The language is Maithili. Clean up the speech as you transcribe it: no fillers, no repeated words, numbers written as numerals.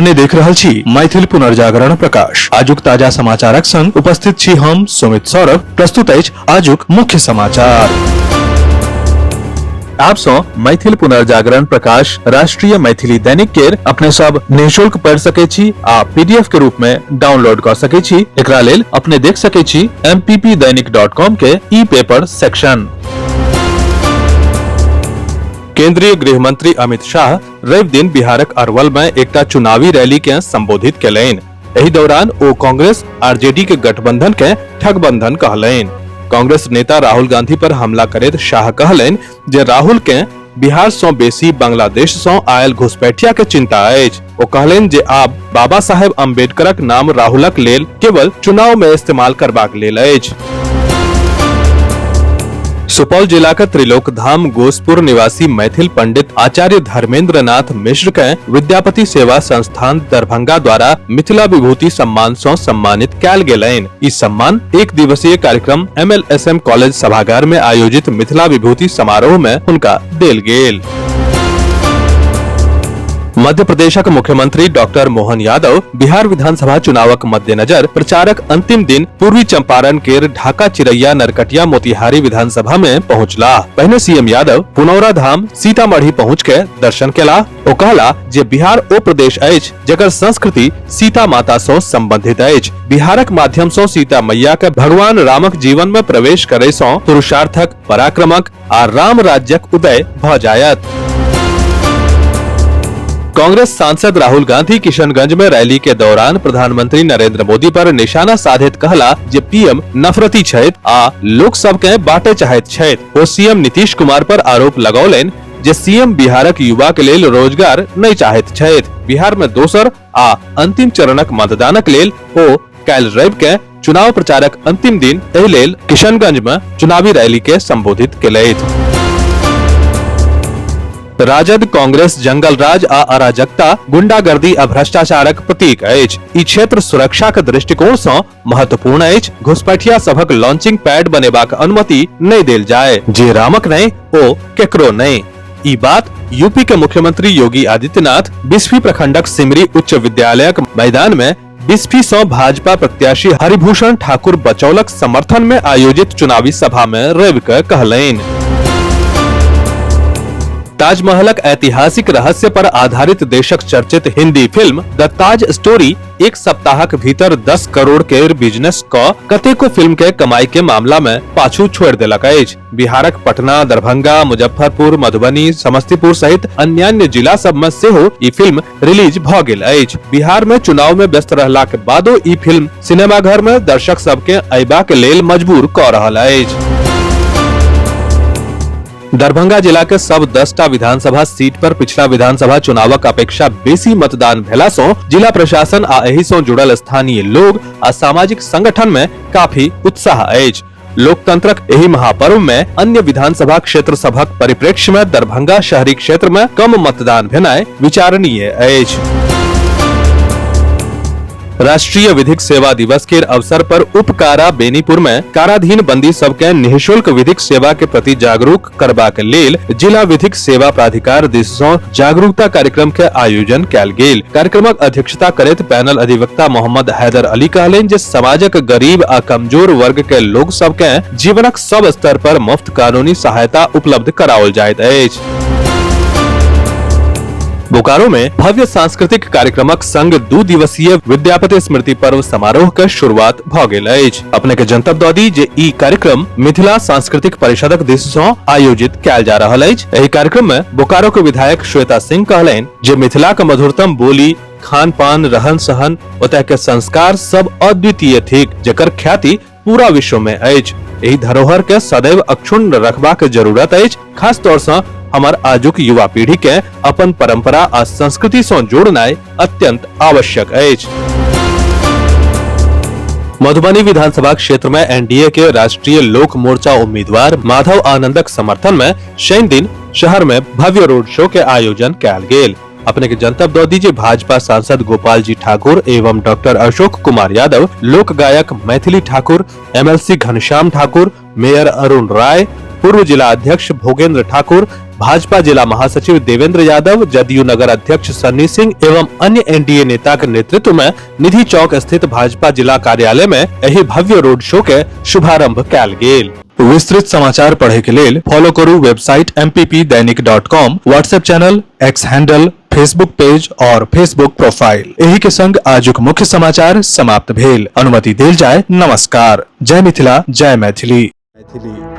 अपने देख रहल छी मैथिल पुनर्जागरण प्रकाश। आजुक ताजा समाचारक संग उपस्थित छी हम सुमित सौरभ। प्रस्तुत अछि आजुक मुख्य समाचार। आप सौ मैथिल पुनर्जागरण प्रकाश राष्ट्रीय मैथिली दैनिक केर अपने सब निःशुल्क पढ़ सके छी आ पीडीएफ के रूप में डाउनलोड कर सके छी। एकरा लेल अपने देख सके छी mppdainik.com के ई पेपर सेक्शन। केंद्रीय गृह मंत्री अमित शाह रवि दिन बिहारक अरवल में एकटा चुनावी रैली के संबोधित केलनि। एहि दौरान ओ कांग्रेस आरजेडी के गठबंधन के ठगबंधन कहलनि। कांग्रेस नेता राहुल गांधी पर हमला करैत शाह कहलनि जे राहुल के बिहार सं बेसी बांग्लादेश सं आयल घुसपैठिया के चिंता अछि। ओ कहलनि जे आब बाबा साहेब अम्बेडकरक नाम राहुलक लेल केवल चुनाव में इस्तेमाल करबाक लेल अछि। सुपौल जिलाक त्रिलोक धाम गोसपुर निवासी मैथिल पंडित आचार्य धर्मेंद्र नाथ मिश्र के विद्यापति सेवा संस्थान दरभंगा द्वारा मिथिला विभूति सम्मान सं सम्मानित कयल गेलनि। ई सम्मान एक दिवसीय कार्यक्रम एमएलएसएम कॉलेज सभागार में आयोजित मिथिला विभूति समारोह में हुनका देल गेल। मध्य प्रदेशक मुख्यमंत्री डॉक्टर मोहन यादव बिहार विधानसभा चुनावक मद्देनजर प्रचारक अंतिम दिन पूर्वी चंपारण केर ढाका चिरैया नरकटिया मोतिहारी विधानसभा में पहुंचला। पहिने सीएम यादव पुनौरा धाम सीतामढ़ी पहुंच के दर्शन केला। ओ कहला जे बिहार ओ प्रदेश अछि जकर संस्कृति सीता माता सं संबंधित अछि। बिहारक माध्यम सं सीता मैया के भगवान रामक जीवन में प्रवेश करे सं पुरुषार्थक, पराक्रमक आ राम राज्यक उदय भ जायत। कांग्रेस सांसद राहुल गांधी किशनगंज में रैली के दौरान प्रधानमंत्री नरेंद्र मोदी पर निशाना साधैत कहला जे पीएम नफरती छथि आ लोक सब के बांटे चाहैत छथि। ओ सीएम नीतीश कुमार पर आरोप लगौलनि जे सीएम बिहारक युवा के लेल रोजगार नहि चाहैत छथि। बिहार में दोसर आ अंतिम चरणक मतदानक लेल ओ काल्हि रवि के चुनाव प्रचारक अंतिम दिन एहि लेल किशनगंज में चुनावी रैली के संबोधित केलथि। राजद कांग्रेस जंगल राज आ अराजकता, गुंडागर्दी आ भ्रष्टाचारक प्रतीक अछि। ई क्षेत्र सुरक्षाक दृष्टिकोण सँ महत्वपूर्ण अछि। घुसपैठिया सभक लॉन्चिंग पैड बनेबाक अनुमति नहि देल जाय। जे रामक नहि ओ केकरो नहि। ई बात यूपी के मुख्यमंत्री योगी आदित्यनाथ बिस्फी प्रखंडक सिमरी उच्च विद्यालयक मैदान में बिस्फी सँ भाजपा प्रत्याशी हरिभूषण ठाकुर बचौलक समर्थन में आयोजित चुनावी सभा में रवि के कहलनि। ताजमहलक ऐतिहासिक रहस्य पर आधारित देशक चर्चित Hindi film the Taj story एक सप्ताहक भीतर 10 करोड़ के बिजनेस क कतेको फिल्म के कमाई के मामला में पाछू छोड़ देलक अछि। बिहारक पटना, दरभंगा, मुजफ्फरपुर, मधुबनी, समस्तीपुर सहित अन्यान्य जिला सब में सेहो ई फिल्म रिलीज भ गेल अछि। बिहार में चुनाव में व्यस्त रहलाक बादो ई फिल्म सिनेमाघर में दर्शक सबके अयबाक लेल मजबूर क रहल अछि। दरभंगा जिला के सब 10टा विधानसभा सीट पर पिछला विधानसभा चुनावक अपेक्षा बेसी मतदान भेला सं जिला प्रशासन आ एहि सं जुड़ल स्थानीय लोग आ सामाजिक संगठन में काफी उत्साह अछि। लोकतंत्रक एहि महापर्व में अन्य विधानसभा क्षेत्र सभक परिप्रेक्ष्य में दरभंगा शहरी क्षेत्र में कम मतदान भेनाइ विचारणीय अछि। राष्ट्रीय विधिक सेवा दिवस के अवसर पर उप कारा बेनीपुर में काराधीन बंदी सबके निःशुल्क विधिक सेवा के प्रति जागरूक करबाक लेल जिला विधिक सेवा प्राधिकार दिस सं जागरूकता कार्यक्रम के आयोजन कयल गेल। कार्यक्रमक अध्यक्षता करैत पैनल अधिवक्ता मोहम्मद हैदर अली कहलनि जे समाजक गरीब आ कमजोर वर्ग के लोग सबके जीवनक सब स्तर पर मुफ्त कानूनी सहायता उपलब्ध कराओल जाइत अछि। बोकारो में भव्य सांस्कृतिक कार्यक्रमक संग 2 दिवसीय विद्यापति स्मृति पर्व समारोह के शुरुआत भ गेल अछि। अपने के जनतब दऽ दी जे ई कार्यक्रम मिथिला सांस्कृतिक परिषदक दिस सँ आयोजित कयल जा रहल अछि। एहि कार्यक्रम में बोकारो के विधायक श्वेता सिंह कहलनि जे मिथिलाक मधुरतम बोली, खान पान, रहन सहन, ओतय के संस्कार सब अद्वितीय थिक, जकर ख्याति पूरा विश्व में अछि। एहि धरोहर के सदैव अक्षुण्ण रखबाक जरूरत अछि। खास तौर सँ हमर आजुक युवा पीढ़ी के अपन परंपरा आ संस्कृति सँ जोड़नाइ अत्यंत आवश्यक अछि। मधुबनी विधानसभा क्षेत्र में एनडीए के राष्ट्रीय लोक मोर्चा उम्मीदवार माधव आनंदक समर्थन में शनि दिन शहर में भव्य रोड शो के आयोजन कयल गेल। अपने के जनतब दऽ दी जे भाजपा सांसद गोपाल जी ठाकुर एवं डॉक्टर अशोक कुमार यादव, लोक गायक मैथिली ठाकुर, एमएलसी घनश्याम ठाकुर, मेयर अरुण राय, पूर्व जिला अध्यक्ष भोगेंद्र ठाकुर, भाजपा जिला महासचिव देवेंद्र यादव, जदयू नगर अध्यक्ष सन्नी सिंह एवं अन्य एनडीए नेता के नेतृत्व में निधि चौक स्थित भाजपा जिला कार्यालय में एहि भव्य रोड शो के शुभारंभ कयल गेल। विस्तृत समाचार पढ़े के लेल फॉलो करू website mppdainik.com, WhatsApp channel, X handle, Facebook page और फेसबुक प्रोफाइल। एही के संग आजुक मुख्य समाचार समाप्त भेल। अनुमति देल जाय। नमस्कार। जय मिथिला, जय मैथिली। मैथिली।